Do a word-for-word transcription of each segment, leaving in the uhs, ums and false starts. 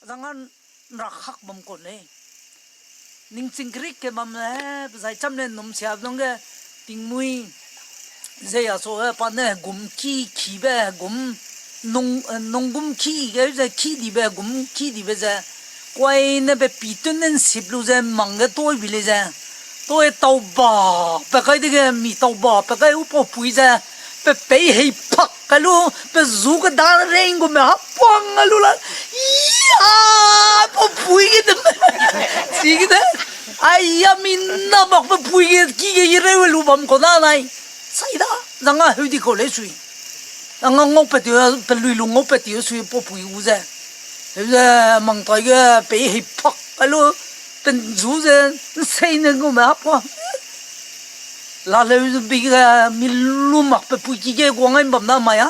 Zang a nra khak bam kau lei. Ningching kerik ke bam le, zai cham le num sia nung ge tingmui ze ya so ge pa ne gum ki kibe gum nung, eh, nung gum ki ge ze ki dibe gum ki dibe ze kuai ne pe pi tun ne nsip lu ze mang ge toi bi lei ze. Toi tau ba pe kai dege mi tau ba pe kai u pau pui ze pe pei hei pak kai lu, pe zu ge da reng gu me ha puang a lu la. Ya, pe pui ge de. Chi ge de. Ai ya mi na bak pe pui ge ki ge i reu lu bam ko na nai. Sai da, zang a heu di kau lei sui. Zang a ngau pe ti, pe lui lu ngau pe ti sui pe pui gu ze. Heu ze mang tai ge pe hei pak a lu, pe zu ze nsei ne gu me ha puang. La leu bi ge mi lu mak pe pui ki ge guang ai bam na mai a.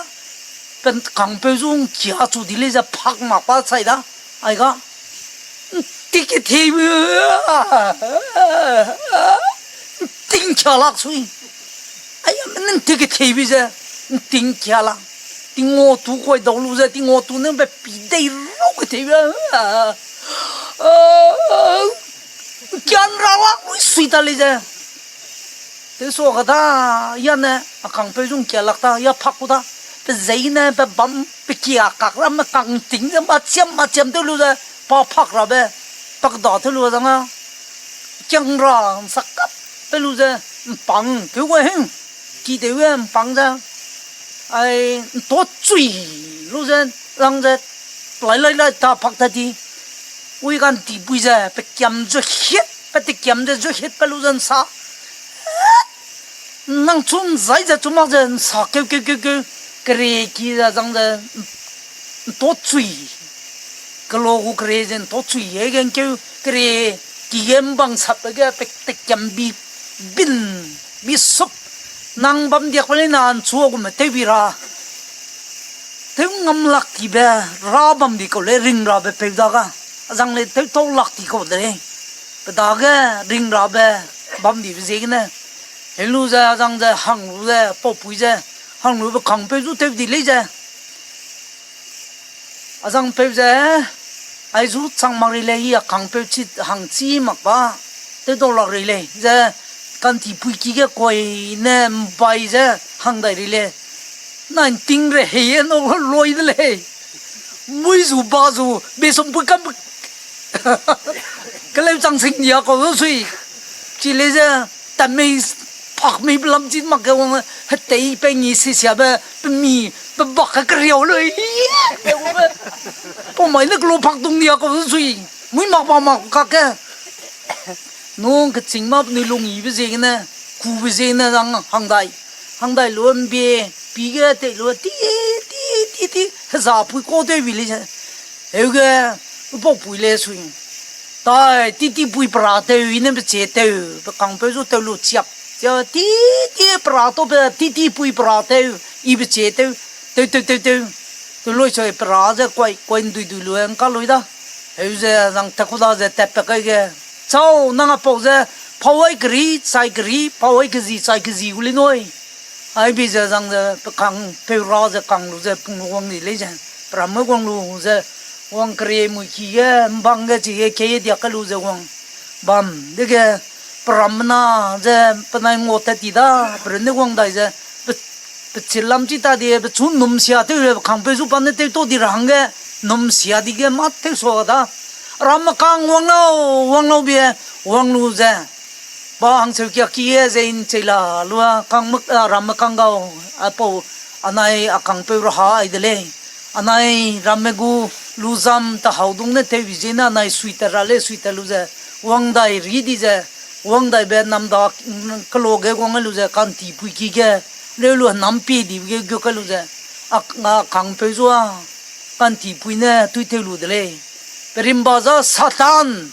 Pe kangpeu zu ngkia chu di lei ze pak mak pa sai da. Ai ga. Ntik ke thei bi. Nting kia lak sui. Ai ya, ntik ke thei bi ze. Nting kia lak. Tingau tu kuai dau lu ze, tingau tu ne pe pi dei rau ke thei bi. Kian ra lak lui sui ta lei ze. Te so ga da, ya ne, a kangpeu zu ngkia lak ta, ya pak ku da. Pe zei ne, pe bam, pe kia kak ra, me kang ting ze, ma chiam, ma chiam tew lu ze, pa pak ra be, pak da tew lu zang a. Kiang ra, nsa kap, pe lu ze, mpang, tew gu hing, ki tew ge mpang ze. Ai, nto chui, lu ze, lang ze, lai lai lai ta pak ta di. Ui gan ti pui ze, pe kiam zu hiet, pe te kiam ze zu hiet pe lu ze nsa. Nang chu nzai ze chu mak ze nsa keu keu keu keu, kere ki ze zang ze nto chui. Kelo gu kere ze nto chui e gen keu kere ki ge mbang sap ge pe te kiam bi bin, bi sup. Nang bam diak pe le na nchu gu me tew bi ra. Tew ngam lak ti be, ra bam di kau le ring ra be peu da ga. Azang le tew tau lak ti kau de lei. Pe dage ring ra be bam di be ziegene. Helu ze, azang ze, hang lu ze, pau pui ze, hang lu be kangpeu zu tew di lei ze. Azang peu ze, ai zu chang mak ri lei, i a kangpeu chi hang chi mak ba, tew dau lak ri lei, ze, kanti pui ki ge kuai ne mbai ze, hang dai ri lei. Nai nting re hei e no loi de lei. Mui zu ba zu, be som pui kam, keleu chang sing nia kau zu sui. Chi lei ze, tamei, pak mei be lam chi mak ke wang, hetei pe ngi si sia be, pe mi, pe bak ke keriau lei. Pau mai ne kelo pak dung nia kau zu sui. Mui mak ba mak kak ke. Nung keching mâ penui lung yibe ziegene, kube ziegene rang hang dai. Hang dai lu mbie, pî ge tei lu, ti, ti, ti, ti, heza pui kau tew bi lei ze. Heuge, pau pui le sui. Tai, ti, ti pui pera tew, i ne pe che tew, pe kangpeu zu tew lu chiap. Chia, ti, ti pera tau pe, ti, ti pui pera tew, i pe che tew, tew, tew, tew, tew. Tew lui sui pera ze kuai, kuai ndui dui lu, ngka lui da. Heu ze, zang tat ku da ze, tat pe kai ge. Chau, nang a pau ze, pau ai keri, chai keri, pau ai kezi, chai kezi gu lei nui. Ai bi ze zang ze, pe kangpeu ra ze kang lu ze, pung lu wang di lei ze. Peramme wang lu ze, wang kere mui ki ge, mbang ge chi ge, kei diak kai lu ze wang. Bam, dege, peramme na ze, penai ngau tat ti da, perun ne wang dai ze, pe, pe chilam chi ta di, pe chu num sia tew, pe kangpeu zu pa ne tew tau di ra hangge, num sia di ge, ma tew sua da. Ramme kang wang lau, wang lau bie, wang lu ze. Pa hangcheu kia ki e ze nchei la lua kang mak, a, ramme kang gau, a pau, anai a kangpeu raha ai de lei. Anai ramme gu lu zam ta hau dung ne tew bi ziegene anai sui ta ra lei, sui ta lu ze, wang dai ri di ze, wang dai be nam da, mm, kelo ge wang lu ze, kanti pui ki ge, leu lu nam pie di ge gu kai lu ze, a, a kangpeu zu a, kanti pui ne tui tew lu de lei. Perimba za Satan,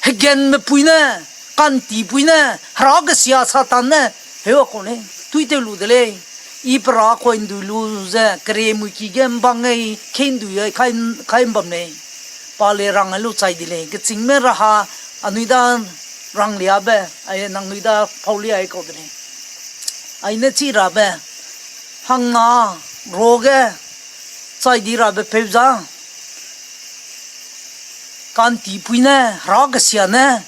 hegenme pui ne, kanti pui ne, hera kesia Satan ne, heu a kau lei, tui tew lu de lei. I pera kuai ndui lu ze, kere mui ki ge mbang ei, kei ndui ei, kai, kai mbam lei. Pa le rang lu chai di lei, kechingme raha, anui da rang liabe, ai nangnui da pau lia ai kau de lei. Ai ne chi rabe, hangna, ruage, chai di rabe peu za. Kantipui ne, hera kesia ne,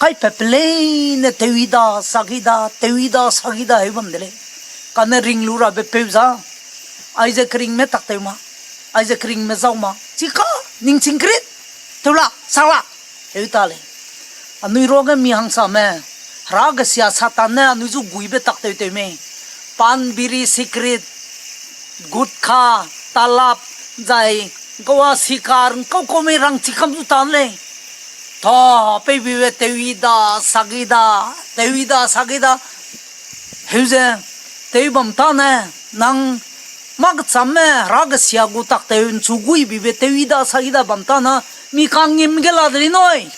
kaipat pe leine tewida, sagida, tewida, sagida heu bam de lei. Kane ring lu rabe peu za, aize keringme taktew ma, aize keringme zau ma, chika, ningching krit, tew la, sak la, heu ta lei. Anui ruage mi hangsame, hera kesia Satan ne anui zu guibe taktew tew mei. Pan, biri, cigarette, gutkha, talap, zai, gawa sikar, ngkau kau mei rang chikam zu ta lei. Ta, peibibe tewida, sagida, tewida, sagida. Heu ze, tew bam tane, nang, mâ kechamme, hera kesia gu taktew, nchu guibibe tewida, sagida bam tana, mi kangngim ge la de lei nui.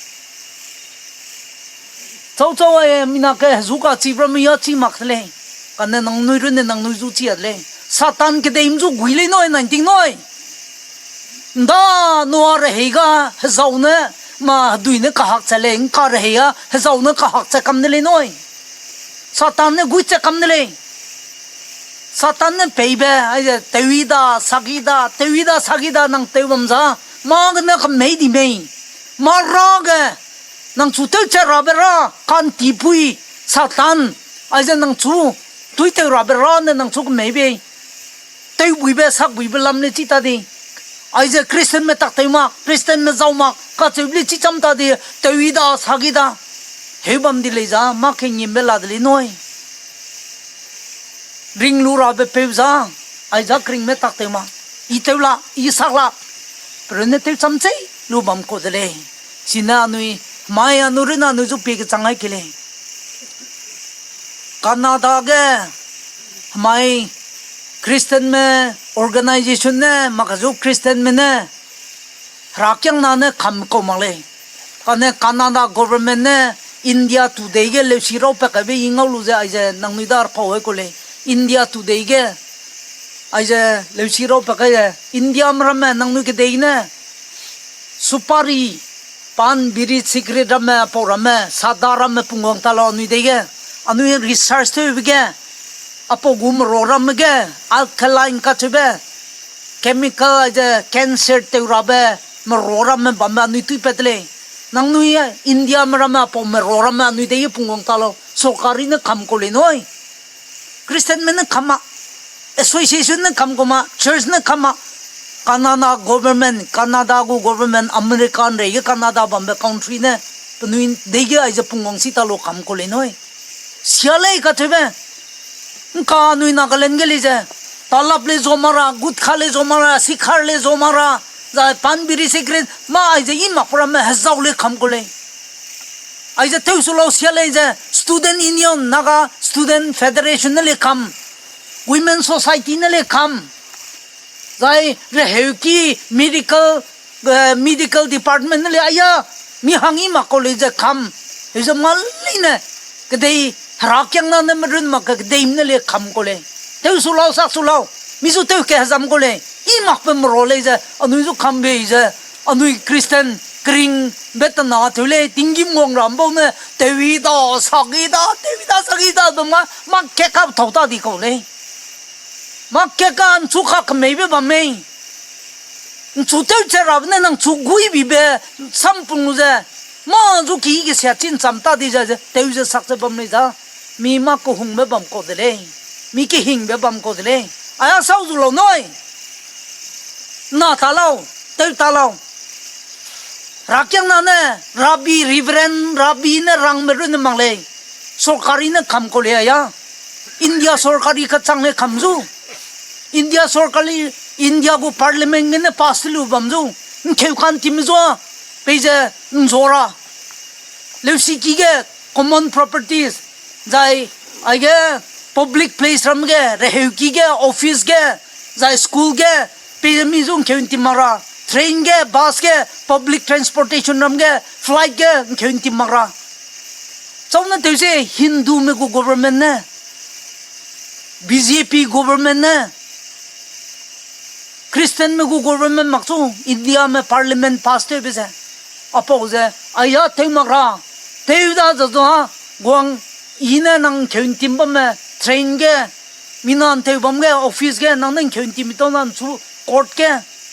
Chau chau ae, mina ke hezu kachibe ramme ya chi mak de lei. Kane nangnui runne nangnui zu chi a de lei. Satan kedei mzu gui lei nui, nang ting nui. Nda Noa rehei ga hezau ne, mâ hedui ne kahak che lei, ngka rehei a hezau ne kahak che kam de lei nui. Satan ne gui che kam de lei. Satan ne peibe, aize tewida, sagida, tewida, sagida nang tew bam za, mâ gene kemei di mei. Mâ ra ge, nang chu tewche rabe ra, kantipui, Satan, aize nang chu, tuitew rabe ra ne nang chu kemei bei. Tewbuibe, sakbuibe lam le chi ta di. Aize Christianme taktew mak, Christianme zau mak, kacheube le chi cham ta di, tewida, sagida. Heu bam di lei za, mâ kengngimbe la de lei nui. Ring lu rabe peu za, aize keringme taktew ma. I tew la, i sak la. Perunne tew cham chei, lu bam kau de lei. Chine anui, mai anui runne anui zu pie kechang ai ke lei. Canada ge, mai Christianme organization ne, makazu Christianme ne, herakiangna ne kam kau mak lei. Kane Canada government ne India Today ge leusi rau pa kaibe i ngau lu ze aize nangnui da pau ai kau lei. India Today ge, aize leusi rau pa kai ze, Indiame ramme nangnui kedei ne, supari, pan, biri, cigarette ramme, apau ramme, sada ramme pungwang ta lau anui dei ge, anui research tewbe ge, apau gu merua ramme ge, alkaline kacheube, chemical aize cancer tew rabe, merua ramme bambe anui tuipat de lei. Nangnui Indiame ramme apau merua ramme anui dei ge pungwang ta lau, sorkari ne kam kau lei nui. Christianme ne kam ma, association ne kam kau ma, church ne kam ma, Canada government, Canada gu government, American rei ge Canada bambe country ne, penui dei ge aize pungwang si ta lau kam kau lei nui. Sia lei kacheube, ngka anui Nagaland ge lei ze, talap le zo ma ra, gutkha le zo ma ra, sikhar le zo ma ra, zai pan, biri, cigarette, mâ aize i mak pe ramme hezau le kam kau lei. Aize tewsu lau sia lei ze Student Union, Naga Student Federation ne le kam, Women Society ne le kam, zai reheuki medical, medical department ne le aya, mi hang i mak kau lei ze kam, heu ze mâ leine, kedei herakiangna ne merun mak ke kedei ne le kam kau lei. Tewsu lau, saksu lau, mi zu tew ke hezam kau lei, i mak pe merua lei ze, anui zu kam bei ze, anui Christian keringbe tena tew lei, tinggîm wang ra mbau ne, tewida, sagida, tewida, sagida, be mâ, mâ keka thau ta di kau lei. Mâ keka nchu ka kemeibe bam mei. Nchu tewche rabe ne nang chu guibibe sampung lu ze. Mâ zu ki kesia chin cham ta di ze ze, tew ze sak ze bam lei za. Mi mâ kehungbe bam kau de lei. Mi kehingbe bam kau de lei. Aya sau zu lau nui. Na ta lau, tew ta lau. Herakiangna ne, Rabbi, Reverend, Rabbi ne rangme runne mak lei. Sorkari ne kam kau lei aya. India sorkari kachang le kam zu. India sorkari, India gu parliament gene pass lu bam zu. Nkeu kantime zua, peize nzo ra. Leusiki ge common properties, zai aige public place ram ge, reheuki ge, office ge, zai school ge, peize mi zu nkeu ntim mak ra, train ge, bus ge, public transportation ram ge, flight ge, nkeu ntim mak ra. Chau ne tew se Hindume gu government ne, B J P government ne, Christianme gu government mak chu Indiame parliament pass tewbe ze. Apau ze, aya tew mak ra, tew da ze zua, guang i ne nang nkeu ntim bamme, train ge, mina ntew bam ge, office ge, nang ne nkeu ntim tau na nchu court ge,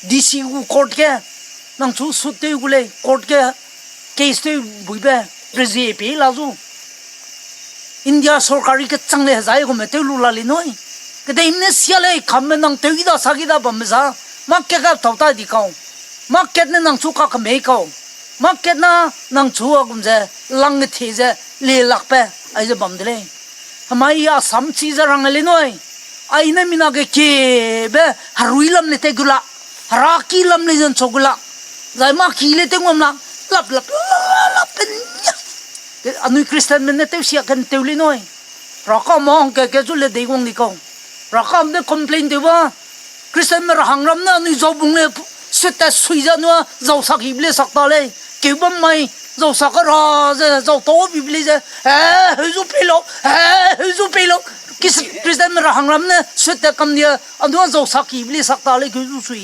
D C gu court ge, Nang chu suit tew gu lei, court ge case tew buibe, rezie pei la zu. India sorkari kechang le hezai gume tew lu la lei nui. Kedei ne sia lei, kamme nang tew gida sa gida bamme za. Market ga tau ta di kau. Market ne nang chu ka kemei kau. Market na nang chu a gum ze, lang ge thie ze, le lakbe, aize bam de lei. Hemai Assam chi ze rang lei nui. Ai ne mina ge kiebe, herui lam le te gu la. Heraki lam le zen cho gu la. Zai ma ki le te ngam la. Lap, lap, lap, lap, lap, pen ya. Ke anui Christian men ne tew sia ken tew lei nui. Rakam hang ke, ke zu le dei guang di kau. Rakam ne complain tew ba. Christian me rahang ram ne anui zau bung le, sut te sui ze nua, zau sak hi ble sak ta lei. Keu bam mai, zau sak ra ze, zau tau bi ble ze. Eh, heu zu pei lau, eh, heu zu pei lau. Kis-, Christian me rahang ram ne, sut te kam dia, anua zau sak hi ble sak ta lei, keu zu sui.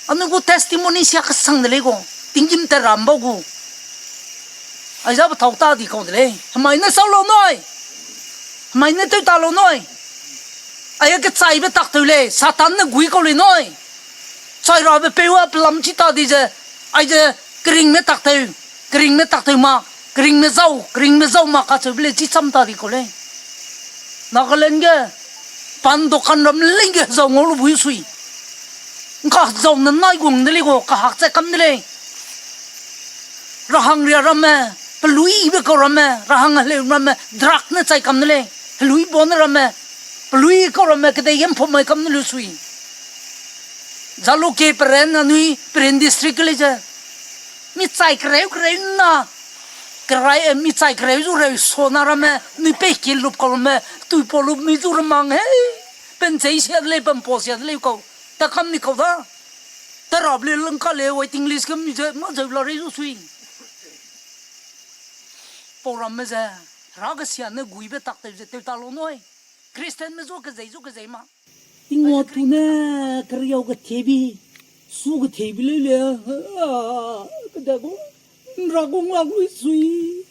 Anui gu testimony sia kesang de lei gu, tinggîm te ram bau gu. Aiza be tau ta di kau de lei. Hemai ne sau lau nui. Hemai ne tew ta lau nui. Ai kechaibe tak tew lei, Satan ne gui kau lei nui. Chai rabe peu a pelam chi ta di ze, aize keringme tak tew, keringme tak tew ma, keringme zau, keringme zau ma kacheube lei chi cham ta di kau lei. Nagaland ge, pan dokan ram lei ge zau ngau lu bui sui. Ngka zau ne nai gung de lei gu, kahak chai kam de lei. Rahang ria ramme, peluibe kau ramme, rahang heleu ramme, drug ne chai kam de lei. Helui bo ne ramme, pelui kau ramme, kedei ge mpom mai kam ne lu sui. Jalukie peren anui, peren district ke lei ze. Mi chai kereu kereu na, kerai, eh, mi chai kereu zu reu so na ramme, nui pei ki lup kau ramme, tui po lup mi zu remang hei. Pen chei sia de lei, pen po sia de lei kau. Ta kam ni kau da. Ta rap le lengka le waiting list ke mi ze, ma zeu la rei zu sui. Pau ramme ze, ra ke sia ne guibe tak tew ze tew ta lo nui. Christian me zu kezei zu kezei ma. Tingwa tu ne keriau ke thebi, su ke thebi leu le, ah, keda gu, nra gu ngak lui sui.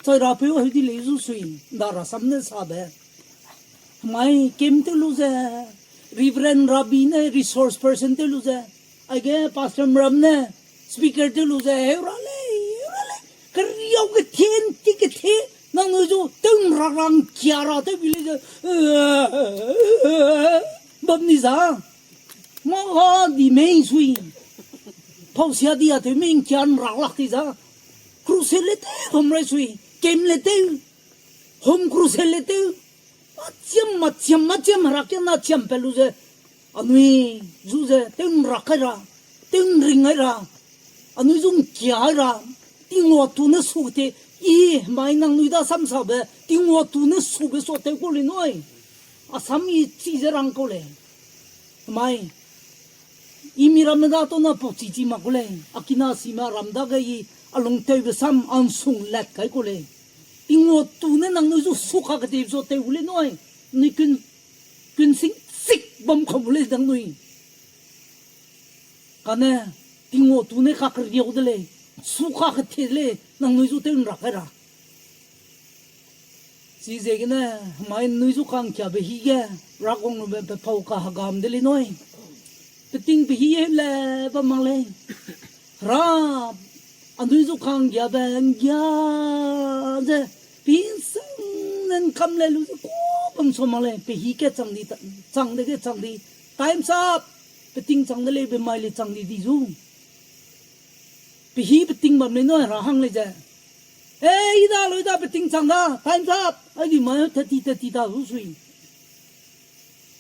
Chai ra peu heu di lei zu sui, nda rasam ne sabe. Mai kem tew lu ze, Reverend Rabi ne resource person tew lu ze, aige Pastor Mram ne speaker tew lu ze, heu ra lei, heu ra lei. Keriau ke thie, nti ke thie, nangnui zu tew nrak ra ngkia ra tew bi lei ze, bam ni za. Ma ga di mei sui. Pau sia di a tew mei ngkia nrak lak ti za. Crusade le tew bam rai sui. Kem le tew. Home crusade le tew. Machiam, machiam, machiam, herakiangna chiam pe lu ze. Anui zu ze, tew nrak kai ra. Tew nring kai ra. Anui zu ngkia kai ra. Tingwa tu ne su te. I, mai nangnui da samsabe. Tingwa tu ne sube sa tew ku lei nui. Asam i chi ze rang kau lei. Mai. I mi ramme da tau na pau chi chi mak ku lei. Akina sime ram dage i alung tewbe sam ansung lat kai ku lei. Tingwa tu ne nangnui zu suka kete zu tew gu lei nui. Nui kun, kun sing sik bam kau gu lei nangnui. Kane, Tingwa tu ne kakeriau de lei. Suka kete de lei. Nangnui zu tew nrak kai ra. Chiziegene, hemai nui zu kangkiabe hi ge, ragonglube pe pau kahegam de lei nui. Peting pe hi le bam mak lei. Hera, anui zu kanggiabe nggia ze, pe hi nsang ne ngkam le lu ze ku bam sa mak lei. Pe hi ke chang di ta, chang dege chang di. Time's up! Peting chang de lei be mai le chang di di zu. Pe hi peting bam lei nui hera hang lei ze. Ei, i da lui da peting chang da, time's up. Ai di mai teti teti ta zu sui.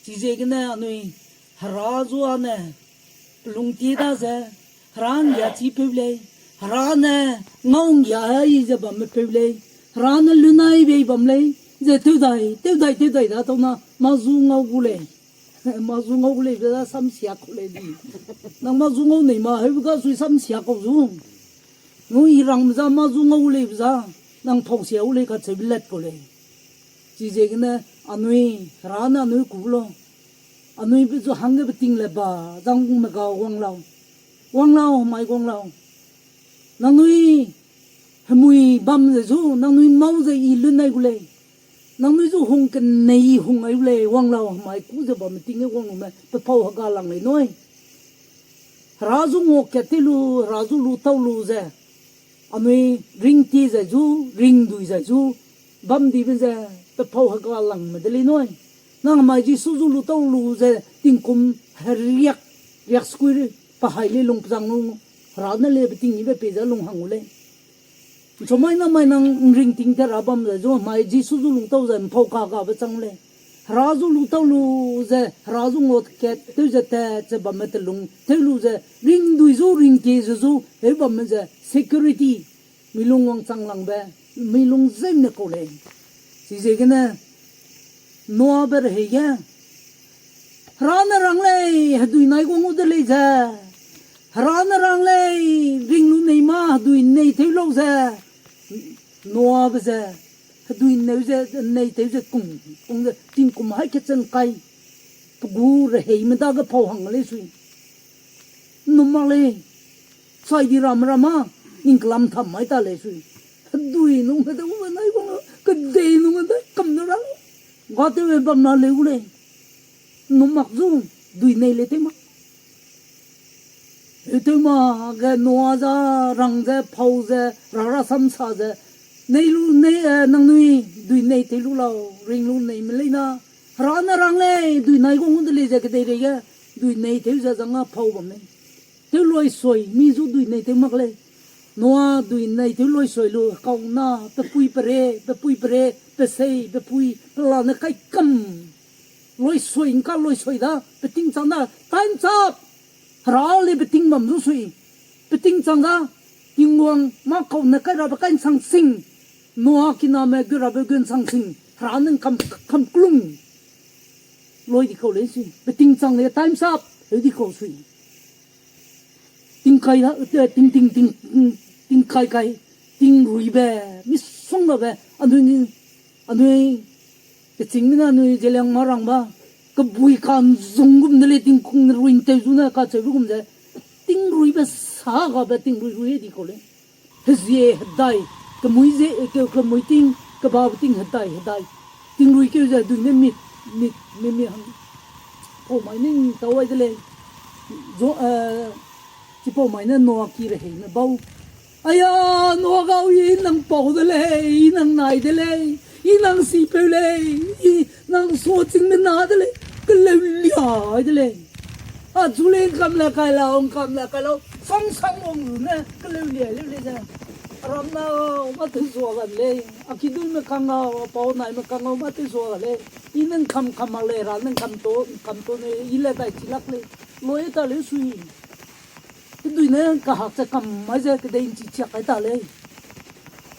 Chiziegene anui hera zu ane, pelung ti da ze, hera nggia chi peu lei, hera ne ngau nggia hei ze bamme peu lei, hera ne lunai bei bam lei, ze tew dai, tew dai, tew dai da tau na, ma zu ngau gu lei. Ma zu ngau gu lei be da samsia kau lei di. Nang ma zu ngau nei ma, heube ga sui samsia kau zu. Nui rangbe za ma zu ngau gu lei be za, nang pau sia gu lei kacheube lat kau lei. Chiziegene anui, hera ne anui ku lau. Anui be zu hangge beting le ba, zang me ga wang lau. Wang lau, mai wang lau. Nangnui hemui bam ze zu, nangnui mau ze i lun nai gu lei. Nangnui zu hung kenei hung ai gu lei, wang lau, mai ku ze bamme ting ge wang lume, pe pau hega lang lei nui. Hera zu ngua kat te lu, Hera zu lu tau lu ze, anui ringtie zai zu, ringdui zai zu, bam dibe ze, pe pau hega langme de lei nui. Nang mai Jisu zu lu tau lu ze, tingkum heriak, riak sekui, pe hai lei lung pezang lu, Hera ne lei beting ibe pei ze lung hang gu lei. Nchumai namai nang ringting te ra bam ze zu, mai Jisu zu lu tau ze, mpau kagabe chang lei. Hera zu lu tau lu ze, Hera zu ngua kat tew ze tat ze bamme telung tew lu ze, ringdui zu, ringtie ze zu, heu bamme ze, security, mi lung wangchang langbe, mi lung zeu ne kau lei. Chiziegene, Noabe rehei ge, Hera ne rang lei, hedui nai guang gu de lei ze. Hera ne rang lei, ring lu nei ma, hedui nei tew lau ze. Noabe ze, hedui neu ze, nei tew ze kum, kum ze, tingkum hai kechang kai. Pe gu reheime dage pau hang lei sui. Num mak lei, chai di ram ram a, ning kelam tham mai ta lei sui. Hedui nung hede ube nai guang, kedei nung hede kam ne ra. Ga tew e bam na leu gu lei. Num mak zu, dui nei lei tew mak. Heu tew ma ge Noa za, rang ze, pau ze, ra rasam sa ze, nei lu, nei, eh, nangnui, dui nei tew lu lau, ring lu nei me lei na. Hera ne rang lei, dui nai guang gu de lei ze kedeirei ge, dui nei tew ze zang a pau bam lei. Tew loisoi, mi zu dui nei tew mak lei. Noa dui nei tew loisoi lu, kau na, pe pui pe re, pe pui pe re, pe sei, pe pui, pe la ne kai kam. Loisoi, ngka loisoi da, peting chang da, time up! Hera le peting bam zu sui. Peting chang da, Tingwang mâ kau ne kai rabe kai nsang sing. Noa kiname gu rabe gu nsang sing. Hera ne kam, kam klung. Loi di kau lei sui. Peting chang le time up. Heu di kau sui. Tingkai da, eh, ting, ting, ting, ting, tingkai kai. Tingruibe. Misonggabe. Anui ni, anui, kechîngme ne anui Zeliang ma rang ba. Kebui ka nzung gum de lei tingkung ruin tew zu ne kacheube gum ze. Tingruibe sa gabe tingrui rui di kau lei. Hezie hedai, kemui ze, ke-, kemui ting, kebabe ting hedai, hedai. Tingrui keu ze hedui ne mit, mit, mi, mi hang. Pau mai ne ning tau ai de lei. Zo, eh, chipau mai ne Noa ki reheime bau. Aya, Noa gau, i nang pau de lei, i nang nai de lei, i nang sipeu lei, i nang suachingme na de lei, keleu lia ai de lei. A chu lei ngkam le kai lau, ngkam le kai lau, sang sang wang lu ne, keleu lia leu lei ze. Aram na, mâ tew zua ga lei, a kiduîme kang gau, a pau naime kang gau, mâ tew zua ga lei. I ne ngkam kam mak lei, ra ne ngkam to, ngkam to ne, i le dai chi lak lei. Loi ta leu sui. Kedui ne kahak ze kam mai ze kedei nchi chiak kai ta lei.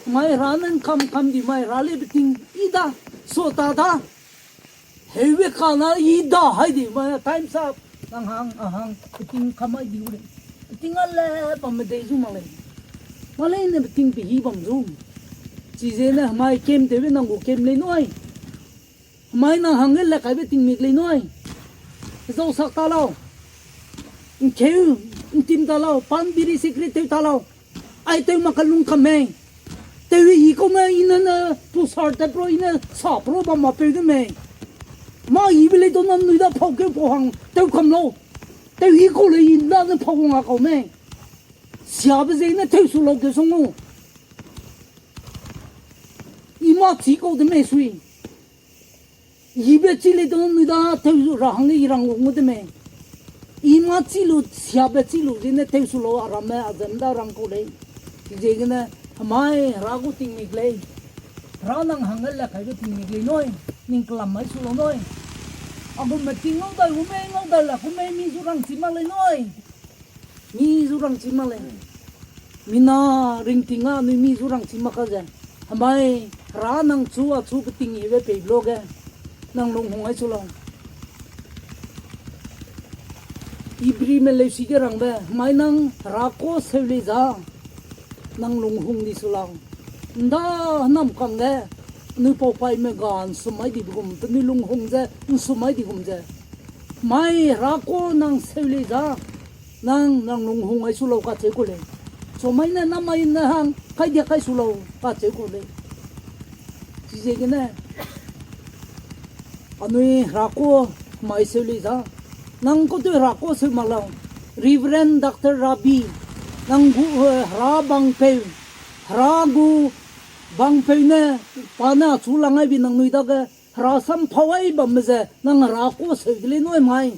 Mai Hera ne ngkam kam di mai Hera le beting i da, so ta da. Heube ka na i da hai di mai time up. Nang hang, a hang, beting kam mai di gu lei. Beting a le bam medei zu mak lei. Mâ leine beting pe hî bam zu. Chize ne mai kem tewbe nang gu kem lei nui. Mai nang hangge le kaibe tingmik lei nui. Zau sak ta lau. Ngkeu, ngtim ta lau. Pan biri secret tew ta lau. Ai tew mak ka lung kam mei. Tew i kau me i ne ne tusar te pro i ne sa pro bam ma peu de mei. Mâ ibe lei tau nangnui da pau keu pau hang tew kam lau. Tew i kau lei i da ne pau nga kau mei. Siabe ze i ne tew su lau keu song u. I mâ chî kau de mei sui. Ibe chî lei tau nangnui da tew ra hang lei i rang wang gu de mei. I mâ chî lu, siabe chî lu zene tew su lau a ramme a zem da rang kau lei. Chiziegene, hemai Hera gu tingmik lei. Hera nang hangge le kaibe tingmik lei nui. Ning kelam mai su lau nui. A gu meting ngau dai gu mei, ngau dai la gu mei, mi zu rangchi mak lei nui. Mi zu rangchi mak lei. Mina ringting a anui mi zu rangchi mak ka ze. Hemai Hera nang chu achu peting ibe pei blo ge. Nang lunghung ai su lau. Ibrime leusi ge rangbe, hemai nang Hera kuâ seu lei za. Nang lunghung di su lau. Nda henam kangge, anui pau paime ga nsum mai dibe gum, penui lunghung ze nsum mai di gum ze. Hemai Hera kuâ nang seu lei za. Nang, nang lunghung ai su lau kacheu ku lei. Chumai ne namai ne hang, kai dia kai su lau kacheu ku lei. Chiziegene, anui Hera kuâ mai seu lei za. Nang ku tew Hera kuâ seu mak lau. Reverend Doctor Rabi, nang gu, eh, hera bangpeu, hera gu bangpeu ne, pa ne achu lang ai bi nangnui dage, hera sam pau ai bamme ze, nang hera kua seu de lei nui mai.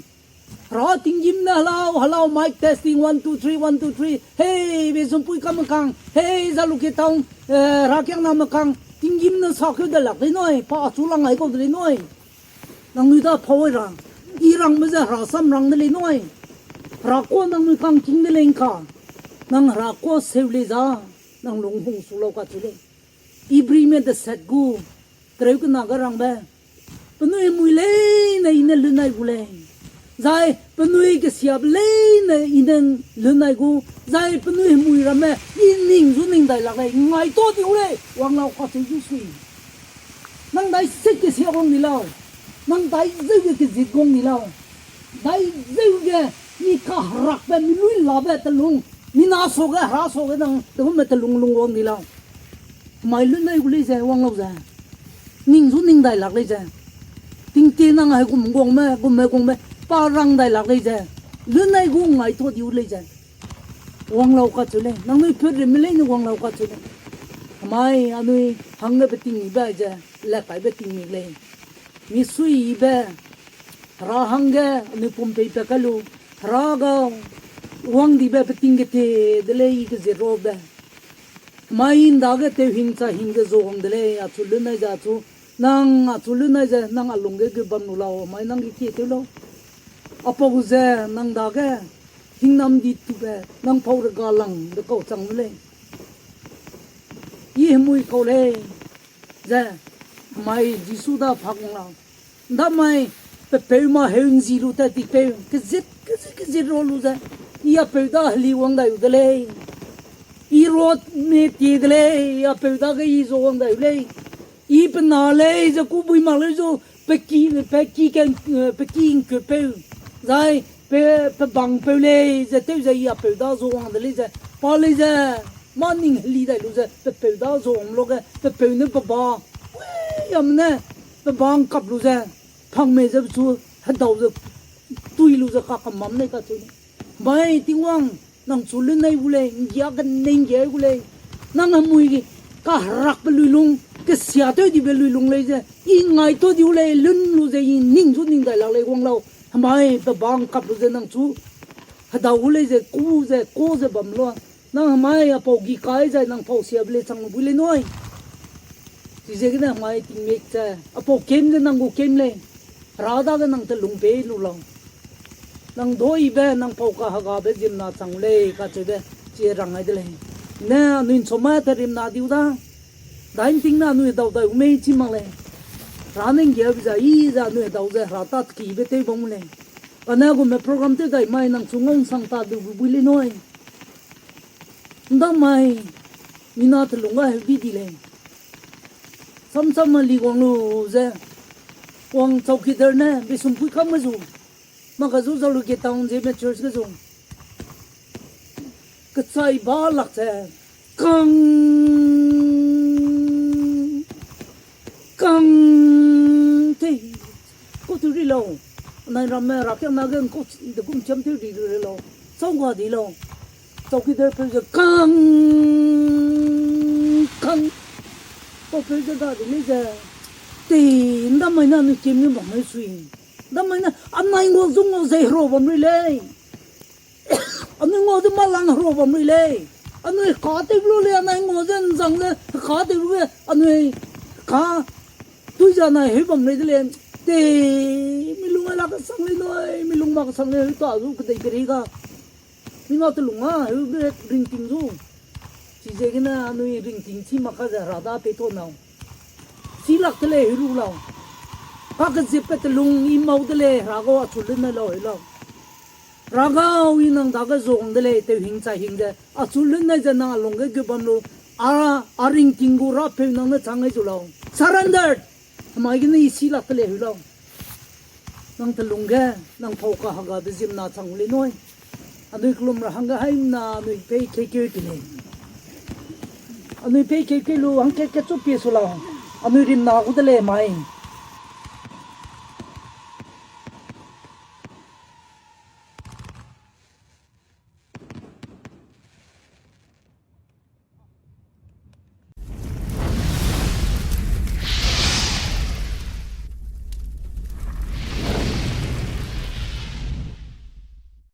Hera tinggîm ne hello, hello, mic testing, one, two, three, one, two, three. Hey, Beisumpuikam kang. Hey, Jalukie Town, eh, herakiangname kang. Tinggîm ne sakeu de lak lei nui, pa achu lang ai kau de lei nui. Nangnui da pau ai ra. I rangme ze hera sam rang de lei nui. Hera kua nangnui kang king de lei ngka. Nang hera kua seu lei za, nang lung hung su lau kacheu lei. Ibrime deset gu, kereu kena ge rangbe. Penui hemui leine i ne lunnai gu lei. Zai penui kesiabe leine i ne lunnai gu. Zai penui hemui ramme i ning zu ning dai lak lei. Ngai ta di gu lei. Wang lau kacheu zu sui. Nang dai set kesia guang ni lau. Nang dai zeu ge kezit guang ni lau. Dai zeu ge i kaherakbe, mi lui labe telung. Mina suage, hera suage nang, tegume telung lung guang ni lau. Mai lunnai gu lei ze, wang lau ze. Ning zu ning dai lak lei ze. Tingtie nang hegum guangme, gumme guangme, pa rang dai lak lei ze. Lunnai gu ngai ta di gu lei ze. Wang lau kacheu lei, nangnui put rimme leine wang lau kacheu lei. Hemai anui hangge beting yibe ze, lekaibe ting yi lei. Misuibe, hera hangge anui pum peipat kai lu, hera gau, wang dibe beting kete de lei i kezit rabe. Hemai i ndage tewhing chahing ze zuang de lei, achu lunnai ze achu, nang achu lunnai ze nang a lungge gu bam lu lau, hemai nang ge kie tew lau. Apau ze nang dage, hingnam di tube, nang pau rega langbe kau chang lu lei. I hemui kau lei, ze, hemai Jisu da phak wang lau. Ndamai, pepeu ma heu nzi lu tat tipeu, kezit, kezit, kezit ra lu ze, i apeu da heli wang dai u de lei. I ruat me tie de lei, i apeu dage i zu wang dai u lei. I pe na lei ze kubui mak leu zu, pe ki, pe ki ke, eh, pe ki ngkutpeu. Zai, pe, pe bangpeu lei ze tew ze i apeu da zu wang de lei ze, pa lei ze, mâ ning heli dai lu ze, pepeu da zu wang luge, pepeu ne pe ba, ui, yam ne, pe ba ngkap lu ze, pangme ze pechu, hedau ze, tui lu ze kakam mam nei kacheu lei. Bai Tingwang, nang chu lunnai gu lei, nggia kenei nggia gu lei. Nang hemui kaherakbe luilung, kesiatew dibe luilung lei ze, i ngai ta di gu lei, lun lu ze i ning zu ning dai lak lei wang lau. Hemai pe ba ngkap lu ze nang chu, hedau gu lei ze, ku ze, ku ze bam lua. Nang hemai apau gi kai zai nang pau siabe lei chang lu bui lei nui. Chiziegene hemai tingmik ze, apau kem ze nang gu kem lei. Hera dage nang telung pei lu lau. Nang daibe, nang pau kahegabe ziemmena chang lei, kacheube, chi rang ai de lei. Ne anui nchumai terimna diu da. Dai nting ne anui hedau dai u mei chi mak lei. Hera ne nggiabe ze, i ze anui hedau ze, hera ta tekibe tew bam lei. Kane gume program tew dai mai nang chu ngau nsang ta du gu bui lei nui. Ndamai, mina telung ga heu di di lei. Samsam ma li wang lu ze, wang chowkidar ne, Beisumpuikam ge zu, mak ge zu Jalukie Town Zeme church ge zu. Kechai ba lak ze, kang, kang, tei, kau tew ri lau. Anai ramme herakiangna ge ngkau de gum chiam tew ri ri lau. Chau ga di lau. Chowkidar peu ze kang, kang. Pau peu ze ga di lei ze. Tei, ndamai ne anui kem ne bam lei sui. Ndamai ne anai ngua zu ngua zei hera bam rui lei. Anui ngua ze malang hera bam rui lei. Anui heka tew lu lei, anai ngua ze nzang ze heka tew lu ge, anui heka tui ze anai heu bam rui de lei. Tei, mi lung ai la kesang lei nui, mi lung ma kesang lei heu ta zu kedei keri ga. Mi ma telung a heu be ringting zu. Chiziegene anui ringting chî mak ka ze hera da pei ta nâu. Chî lak de lei heu lu lau. Kakezipe telung i mau de lei, hera gau achu lunnai lau heu lau. Hera gau i nang dage zuang de lei, tewhing chaihing ze. Achu lunnai ze nang a lungge gu bam lu. A, a ringting gu rapeu nang ne chang ai zu lau. Surrender! Hemai gene i chî lak de lei heu lau. Nang telung ge, nang pau kahegabe ziemmena chang u lei nui. Anui kelum ra hangge haimna anui pei keikeu ke lei. Anui pei keikeu lu hangkat kechu pie su lau. Anui rimna gu de lei mai.